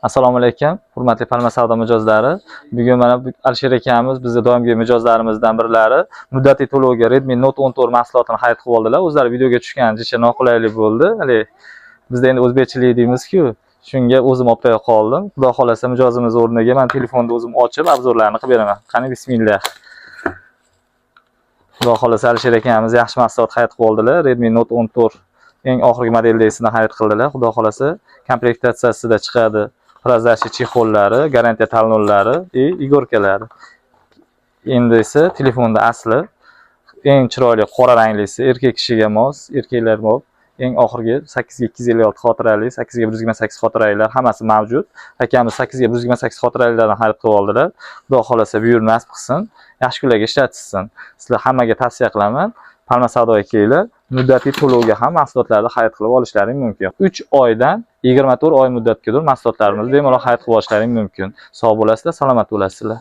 Assalomu alaykum, hurmatli Palma savdo mijozlari. Bugun mana Alisher akamiz bizni doimgi mijozlarimizdan birlari muddatli to'lovga Redmi Note 14 mahsulotini xarid qilib oldilar. O'zlari videoga tushgan jicha noqulaylik bo'ldi. Hali bizda endi o'zbekchilik deymiz-ku. Shunga o'zim olib qo'ya qoldim. Xudo xolasa, mijozimiz o'rniga man telefonni o'zim ochib, обзор larni qilib beraman. Qani, bismillah. Xudo xolasa, Alisher akamiz yaxshi mahsulot xarid qilib oldilar. Redmi Note 14 eng oxirgi modeldagisidan xarid qildilar. Xudo xolasa, komplektatsiyasida chiqadi прозрачный чехол lari, garantiya talonlari и игорка lari. Endi esa telefonda asli eng chiroyli qora ranglisi, erkak kishiga mos, erkaklar mos. Eng oxirgi 8 ga 256 xotirali, 8 ga 128 xotiralilar hammasi mavjud. Akamiz 8 ga 128 xotiralilardan xarid qilib oldilar. Xudo xolasa, buyurib nasib qilsin, yaxshi kunlarga ishlatishsin. Sizlar hammaga tavsiya qilaman. Palma savdoga kelinglar, muddatli to'lovga ham mahsulotlarni xarid qilib olishlaring mumkin. 3 oydan 24 oy muddatgadir mahsulotlarimizni bemalol xarid qilib olishlaring mumkin. Sog' bo'lasizlar, salomat bo'lasizlar.